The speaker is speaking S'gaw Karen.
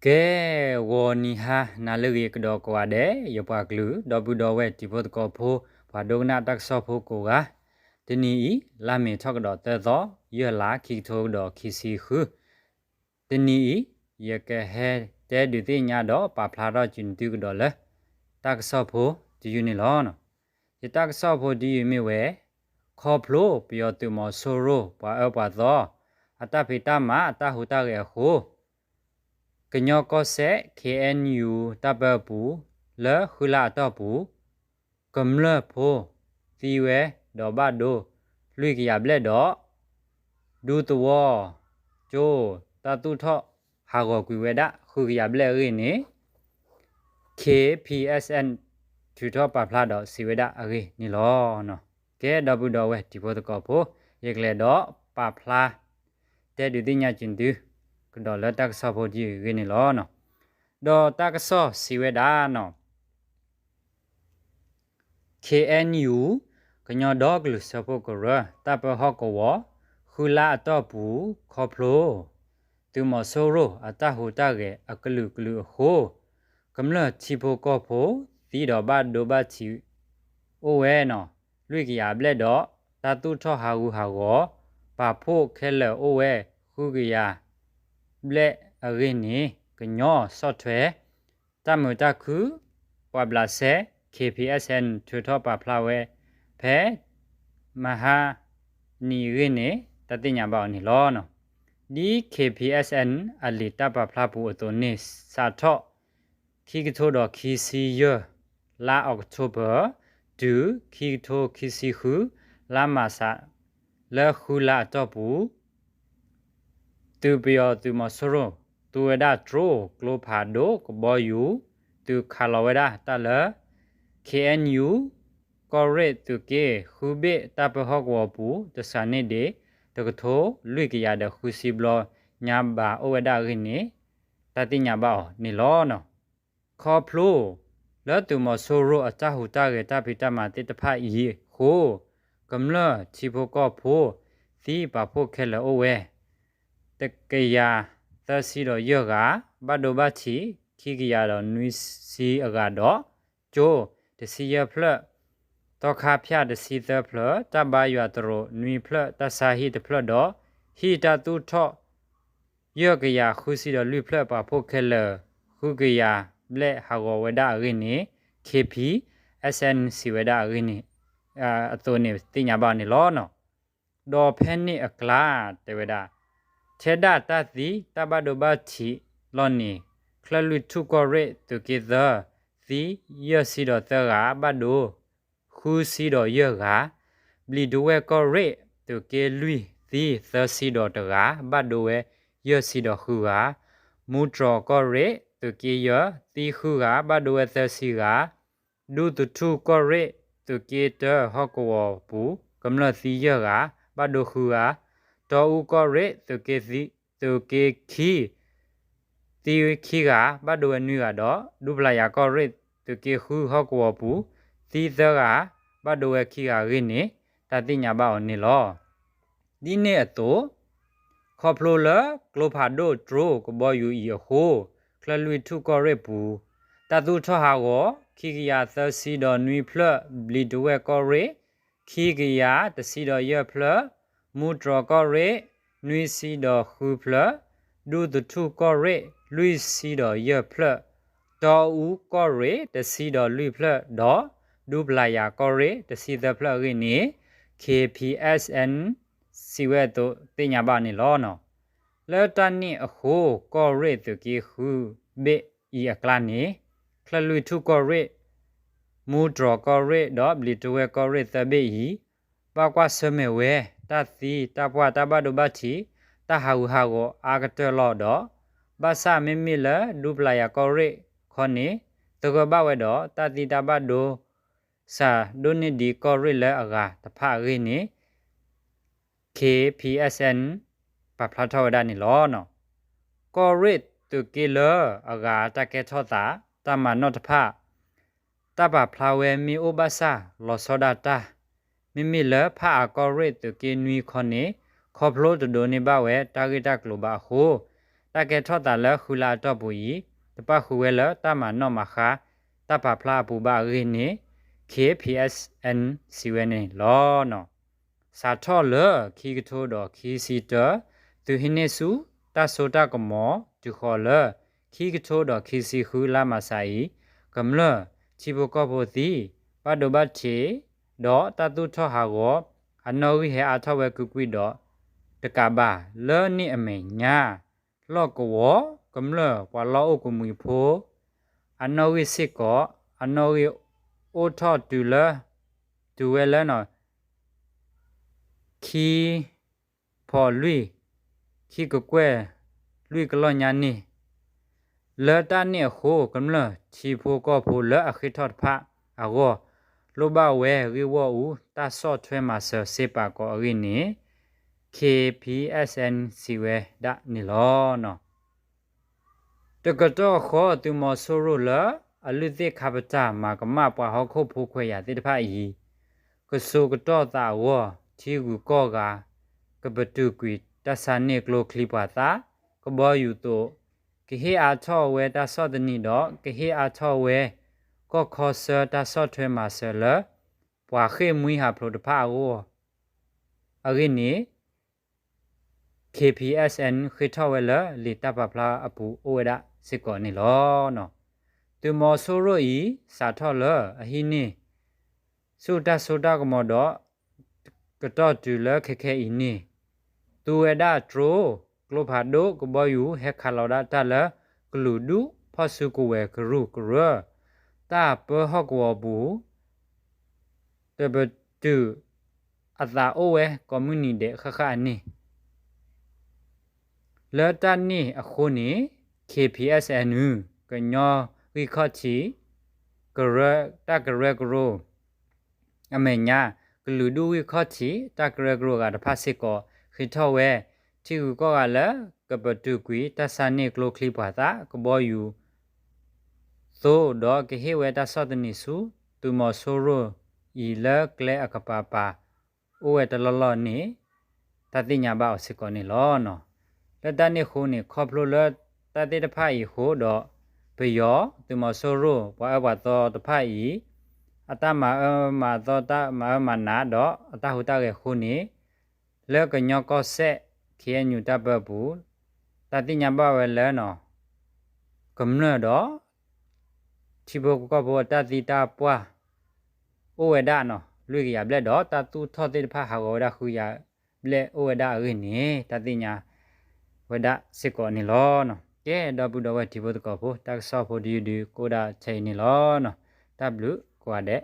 ကဲ, ဂီၤနံၤဟါနၤလၢအဂ့ၤကဒီးကိးဂၤဒဲး ယပှၤကလုာ် ဒီပုၢ်ဒီဝဲၢ်တံၤဖိသကိးဖိ ပှၤဒိကနၣ်တၢ်ကစီၣ်ဖိကိးဂၤ, တနံၤအံၤ လါမ့ၤထီၣ်ကဒီးသၢသီ, ယဲၢ်လါ ခံကထိကဒီးခံဆံဃု, တနံၤအံၤ ယကဟဲတဲဒုးသ့ၣ်ညါဒီးပာ်ဖျါထီၣ်က့ၤသုကဒီးလၢ တၢ်ကစီၣ်ဖိတယုၢ်န့ၣ်လီၤ. ယတၢ်ကစီၣ်ဖိတယုၢ်မ့ၢ်ဝဲ ခီဖျိပယီၤသုးမီၤစိရိၤ ပှၤအၢပှၤသီ အတၢ်ဖံးတၢ်မၤအတၢ်ဟူးတၢ်ဂဲၤအဃိ ကညီကီၢ်စဲၣ် ခ့ၣ်အဲၣ်ယူၣ် တၢ်ပၢပူၤ လၢဃုလါအတီၢ်ပူၤ ကမျၢၢ်ဖိသံဝဲဒီးဘၣ်ဒိ လွံၢ်ကယၤဘျဲၣ်ဒီး ဒူသဝီကၠိ တၢ်သူၣ်ထီၣ်ဟးဂီၤကွံာ်ဝဲဒၣ် ဃုကယၤဘျဲၣ်အဂ့ၢ်န့ၣ် ခ့ၣ်ပံၣ်အဲၣ်စၣ်အဲၣ် ထုးထီၣ်ပာ်ဖျါဒီးစံးဝဲဒၣ်အဂ့ၢ်န့ၣ်လီၤ. ကဲ ဒီပုၢ်ဒီဝဲၢ်တံၤဖိသကိးဖိ, ယကလဲၤဒီးပာ်ဖျါ တဲဒုးသ့ၣ်ညါက့ၤသု ကဒီးလၢတၢ်ကစီၣ်ဖိတယုၢ်အဂ့ၢ်န့ၣ်လီၤ. ဒီးတၢ်ကစီၣ်စံးဝဲဒၣ်နီၤ ခ့ၣ်အဲၣ်ယူၣ် ကညီဒီကလုာ်စၢဖှိၣ်ကရၢ တၢ်ပၢဟီၣ်ကဝီၤ ဃုလါအတီၢ်ပူၤ ခီဖျိ သုးမီၤစိရိၤအတၢ်ဟူးတၢ်ဂဲၤအကလုာ်ကလုာ်အဃိ ကမျၢၢ်ထံဖိကီၢ်ဖိသံဒီးဘၣ်ဒိဘၣ်ထံးအိၣ်ဝဲနီၤ လွံၢ်ကယၤဘျဲၣ်ဒီး တၢ်သူၣ်ထီၣ်ဟးဂူာ်ဟးဂီၤ ပာ်ဖှိၣ်ခဲလၢာ်အိၣ်ဝဲ ဃုကယၤ ဘျဲၣ်အဂ့ၢ်န့ၣ် ကညီဆီၣ်ထွဲ တၢ်မုာ်တၢ်ခုၣ် ပှၤဘျးစဲ ခ့ၣ်ပံၣ်အဲၣ်စၣ်အဲၣ် ထုးထီၣ်ပာ်ဖျါဝဲ ဖဲ မဟါနံၤအဂ့ၢ်န့ၣ် တၢ်သ့ၣ်ညါဘၣ်အီၤန့ၣ်လီၤ. ဒ်ခ့ၣ်ပံၣ်အဲၣ်စၣ်အဲၣ် အလံာ်တၢ်ပာ်ဖျါပူၤအသိးန့ၣ် စးထီၣ် ခံကထိဒီးခံဆံယဲၢ် လါအီးကထိဘၢၣ် တုၤ ခံကထိခံဆံဃု လါမၢ်ၡး လၢဃုလါအတီၢ်ပူၤ သုးပယီၤသုးမီၤစိရိၤ သူဝဲဒၣ်တြိကျိဖးဒိၣ်ကဘီယူၤ သုးခးလီၤဝဲဒၣ်တၢ်လၢ ခ့ၣ်အဲၣ်ယူၣ် ကီၢ်ရ့ၣ်သုးက့ ဃုဘ့ၣ်တၢ်ပၢဟီၣ်ကဝီၤပူၤ တစးန့ၣ်ဒံး တကထိလွံၢ်ကယၤဒီးဃုဆံဘျီညါဘၣ်အိၣ်ဝဲဒၣ်အဂ့ၢ်န့ၣ် တၢ်သ့ၣ်ညါဘၣ်အီၤန့ၣ်လီၤ. ခီဖျိ လၢသုးမီၤစိရိၤအတၢ်ဟူးတၢ်ဂဲၤတၢ်ဖံးတၢ်မၤသ့ၣ်တဖၣ်အံၤအဃိ ကမျၢၢ်ထံဖိကီၢ်ဖိ သံပာ်ဖှိၣ်ခဲလၢာ်အိၣ်ဝဲ တကယၤသၢဆံဒီးယဲၢ်ဂၤ ဘၣ်ဒိဘၣ်ထံး ခံကယၤဒီးနွံဆံအဂၤဒီး ကၠိ တဆံယဲၢ်ဖျၢၣ် သီခါဖၠၣ်တဆံသၢဖျၢၣ် တၢ်ဘါယွၤသရိာ်နွံဖျၢၣ် တၢ်ဆါဟံၣ်တဖျၢၣ်ဒီး ဟံၣ်တၢ်သူၣ်ထီၣ် ယဲၢ်ကယၤဃုဆံဒီးလွံၢ်ဖျၢၣ် ပာ်ဖှိၣ်ခဲလၢာ် ဃုကယၤဘျဲၣ်ဟးဂီၤဝဲဒၣ်အဂ့ၢ်န့ၣ် ခ့ၣ်ပံၣ်အဲၣ်စၣ်အဲၣ် စံးဝဲဒၣ်အဂ့ၢ်န့ၣ် အသိးန့ၣ်သ့ၣ်ညါဘၣ်အီၤန့ၣ်လီၤ. ဒီးဖဲန့ၣ်အကျါ တဲဝဲဒၣ် ထဲဒၣ်တၢ်သံတၢ်ဘၣ်ဒိဘၣ်ထံးလီၢ်န့ၣ် ချၢၣ်လွံၢ်ထူၣ်ကီၢ်ရ့ၣ်သုးက့သၢ သံယဲၢ်ဆံဒီးသၢဂၤ ဘၣ်ဒိ ဃုဆံဒီးယဲၢ်ဂၤ, ဘျံးဒဝဲၢ်ကီၢ်ရ့ၣ်သုးက့လွံၢ် သံသၢဆံဒီးတဂၤ ဘၣ်ဒိဝဲယဲၢ်ဆံဒီးဃုဂၤ, မူတြီၢ်ကီၢ်ရ့ၣ်သုးက့ယဲၢ် သံဃုဂၤ ဘၣ်ဒိဝဲသၢဆံဂၤ, ဒူသထူၣ်ကီၢ်ရ့ၣ်သုးက့တၢဟီၣ်ကဝီၤပူၤ ကမျၢၢ်သံယဲၢ်ဂၤ ဘၣ်ဒိဃုဂၤ, တီအူကီၢ်ရ့ၣ်သုးက့ခံ သံခံဂၤ ဘၣ်ဒိဝဲနွံဂၤဒီး ဒူပျၢ်ယၤကီၢ်ရ့ၣ်သုးက့ဃုဟီၣ်ကဝီၤပူၤ သံသၢဂၤ ဘၣ်ဒိဝဲခံဂၤအဂ့ၢ်န့ၣ် တၢ်သ့ၣ်ညါဘၣ်အီၤန့ၣ်လီၤ. ဒ်န့ၣ်အသိး ခီဖျိလၢကျိဖးဒိၣ်တြိကဘီယူၤအံၤအဃိ ချၢၣ်လွံၢ်ထူၣ်ကီၢ်ရ့ၣ်ပူၤ တၢ်သူၣ်ထီၣ်ဟးဂီၤ ခံကယၤသၢဆံဒီးနွံဖျၢၣ်, ဘျံးဒဝဲၢ်ကီၢ်ရ့ၣ် ခံကယၤတဆံဒီးယဲၢ်ဖျၢၣ်, မူတြီၢ်ကီၢ်ရ့ၣ် နွံဆံဒီးဃုဖျၢၣ်, ဒူသထူၣ်ကီၢ်ရ့ၣ် လွံၢ်ဆံဒီးယဲၢ်ဖျၢၣ်, တီအူကီၢ်ရ့ၣ် တဆံဒီးလွံၢ်ဖျၢၣ်ဒီး ဒူပျၢ်ယၤကီၢ်ရ့ၣ် တဆံသၢဖျၢၣ်အဂ့ၢ်န့ၣ် ခ့ၣ်ပံၣ်အဲၣ်စၣ်အဲၣ် စံးဝဲအသိးသ့ၣ်ညါဘၣ်န့ၣ်လီၤ. လၢတၢ်န့ၣ်အဃိ ကီၢ်ရ့ၣ်သုးက့ဃုဘ့ၣ်အံၤအကျါန့ၣ် ချၢၣ်လွံၢ်ထူၣ်ကီၢ်ရ့ၣ်, မူတြီၢ်ကီၢ်ရ့ၣ်ဒီးဘျံးဒဝဲၢ်ကီၢ်ရ့ၣ်သၢဘ့ၣ်အံၤ ဘၣ်ကွၢ်ဆၢၣ်မဲာ်ဝဲ တၢ်သံတၢ်ပှၢ်တၢ်ဘၣ်ဒိဘၣ်ထံး တၢ်ဟးဂူာ်ဟးဂီၤအါကတၢၢ်လီၤဒီး ဘၣ်ဆၣ်မ့မ့ၢ်လၢဒူပျၢ်ယၤကီၢ်ရ့ၣ်ခီန့ၣ် သဂၢၢ်ဘၣ်ဝဲဒီး တၢ်သံတၢ်ဘၣ်ဒိ စးဒိၣ်န့ၢ်ဒံးကီၢ်ရ့ၣ်လၢအဂၤတဖၣ်အဂ့ၢ်န့ၣ် ခ့ၣ်ပံၣ်အဲၣ်စၣ်အဲၣ် ပာ်ဖျါထီၣ်ဝဲဒၣ်န့ၣ်လီၤ. ကီၢ်ရ့ၣ်သုးက့လၢအဂၤတၢ်ကဲထီၣ်သး တၢ်မၤနီၣ်တဖၣ် တၢ်ပာ်ဖျါဝဲမ့ၢ်အိၣ်ဘၣ်ဆၣ်လီၤဆီဒၣ်တၢ် မ့မ့ၢ်လၢဖၣ်အၣ်ကီၢ်ရ့ၣ်သုးက့နွံခီန့ၣ် ခီဖျိတဒိးန့ၢ်ဘၣ်ဝဲတၢ်ဂ့ၢ်တၢ်ကျိၤဘၣ်အဃိ တၢ်ကဲထီၣ်သးလၢဃုလါအတီၢ်ပူၤအံၤ တပၣ်ဃုာ်ဝဲလၢတၢ်မၤနီၣ်မၤဃါ တၢ်ပာ်ဖျါအပူၤဘၣ်အဂ့ၢ်န့ၣ် K P S S N စံးဝဲန့ၣ်လီၤ. စးထီၣ်လၢခံကထိဒီးခံဆံတၢ သုးဟံးန့ၢ်ဆူၣ်တၢ်စိတၢ်ကမီၤတုၤဃီၤလၢ ခံကထိဒီးခံဆံဃုလါမၤစၤအံၤ ကမျၢၢ်ထံဖိကီၢ်ဖိသ့ၣ် ဘၣ်ဒိဘၣ်ထံး ဒီးတၢ်သူၣ်ထီၣ်ဟးဂီၤ အနီၣ်ဂံၢ်ဟဲအါထီၣ်ဝဲကွ့ၢ်ကွ့ၢ်ဒီး တကးဘၣ်လၢန့ၣ်အမဲာ်ညါ လီၢ်ကဝီၤကမျၢၢ်ပှၤလီၢ်အိၣ်ကမှံၤဖိ အနီၣ်ဂံၢ်စ့ၢ်ကီး အနီၣ်ဂံၢ်အိၣ်ထီၣ်တုၤလၢ တုၤဝဲလၢ ခံဖီလွံၢ် ခံကကွဲၢ်လွံၢ်ကလီၢ်ညါန့ၣ် လၢတၢ်န့ၣ်အဃိ ကမျၢၢ်ထံဖိကီၢ်ဖိလၢအဃ့ထီၣ်တဖၣ်အဂီၢ် လိၣ်ဘၣ်ဝဲဂ့ၢ်ဂီၢ်အူ တၢ်ဆီၣ်ထွဲမၤစၢၤစ့ပာ်ကီးအဂ့ၢ်န့ၣ် K P S S N စံးဝဲဒၣ်န့ၣ်လီၤ. တကတီၢ်ဃီသုးမီၤစိရိၤလၢအလုၢ်သ့ၣ်ခါပတာ်မၤကမၣ်ပှၤဟီၣ်ခိၣ်ဖိခွဲးယာ်သ့ၣ်တဖၣ်အံၤ ကစိၤကတီၢ်သးအဂီၢ် ထံဂုၤကီၢ်ဂၤ ကပတုာ်ကွံာ်တၢ်ဆါန့ၢ်ကျိချံပှၤသၣ် ကဘီယူၤသိး ကဟ့ၣ်အါထီၣ်ဝဲတၢ်ဆီၣ်သနံးဒီး ကဟ့ၣ်အါထီၣ်ဝဲ ကီၢ်ခီဆၢတၢ်ဆီၣ်ထွဲမၤစၢၤလၢ ပှၤဃ့ၢ်မှံဟးဖျိးတဖၣ်အဂီၢ် အဂ့ၢ်န့ၣ် K P S N ဃ့ထီၣ်ဝဲလၢလံာ်တၢ်ပာ်ဖျါအပူၤအိၣ်ဝဲဒၣ်စ့ၢ်ကီးန့ၣ်လီၤ. သုးမီၤစိရိၤအံၤ စးထီၣ်လၢအဟံးန့ၢ် ဆူၣ်တၢ်စိတၢ်ကမီၤဒီး ကတီၢ်တုၤလၢခဲခဲအံၤန့ၣ် သူဝဲဒၣ်တြိ ကျိဖးဒိၣ်ကဘီယူၤဟဲခးလီၤဒၣ်တၢ်လၢ ကလုာ်ဒူၣ်ဖီၣ်စုကဝဲၤကရူၢ်ကရၢ တၢ်ပၢဟီၣ်ကဝီၤပူၤ တပတုာ်အသးအိၣ်ဝဲကိးမုၢ်နံၤဒဲးဃၣ်ဃၣ်န့ၣ် လၢတၢ်န့ၣ်အဃိန့ၣ် K P S N ကညီဂံၢ်ခီၣ်ထံး ကရၢ တၢ်ကရၢကရိ အမဲာ်ညါ ကလုာ်ဒူၣ်ဂံၢ်ခီၣ်ထံး တၢ်ကရၢကရိအဂၤတဖၣ်စ့ၢ်ကီး ဃ့ထီၣ်ဝဲ ထံဂုၤကီၢ်ဂၤလၢ ကပတုာ်ကွံာ်တၢ်ဆါန့ၢ်ကျိချံပှၤသၣ် ကဘီယူၤ သိးဒီးကဟ့ၣ်ဝဲတၢ်ဆီၣ်သနံးဆူ သုးမီၤစိရိၤအံၤလၢကျဲအကပၤပၤ အိၣ်ဝဲတလီၢ်လီၢ်န့ၣ် တၢ်သ့ၣ်ညါဘၣ်အီၤစ့ၢ်ကီးန့ၣ်လီၤ. လၢတၢ်န့ၣ်အဃိန့ၣ် ခီဖျိလၢတၢ်သ့ၣ်တဖၣ်အံၤအဃိဒီး ပယီၤသုးမီၤစိရိၤ ပှၤအၢပှၤသီတဖၣ်အံၤ အတၢ်မၤအၢမၤသီ တၢ်မၤအၢမၤနးဒီး အတၢ်ဟူးတၢ်ဂဲၤအဃိန့ၣ် လၢကညီကီၢ်စဲၣ် K N U တၢ်ပၢပူၤ တၢ်သ့ၣ်ညါဘၣ်ဝဲလၢ ကမျၢၢ်ဒီး ထံဖိကီၢ်ဖိအတၢ်သံတၢ်ပှၢ် အိၣ်ဝဲဒၣ်နီၤ လွံၢ်ကယၤဘျဲၣ်ဒီး တၢ်သူၣ်ထီၣ်သ့ၣ်တဖၣ်ဟးဂီၤဝဲဒၣ်ဃုကယၤဘျဲၣ်အိၣ်ဝဲဒၣ်အဂ့ၢ်န့ၣ် တၢ်သ့ၣ်ညါဝဲဒၣ်စ့ၢ်ကီးန့ၣ်လီၤ. ကဲ ဒီပုၢ်ဒီဝဲၢ်ထံဖိသကိးဖိ တၢ်ကစီၣ်ဖိတယုၢ်ဒုးကအိၣ်ဒၣ်ထဲအံၤန့ၣ်လီၤ. တၢ်ဘျုးကိးဂၤဒဲး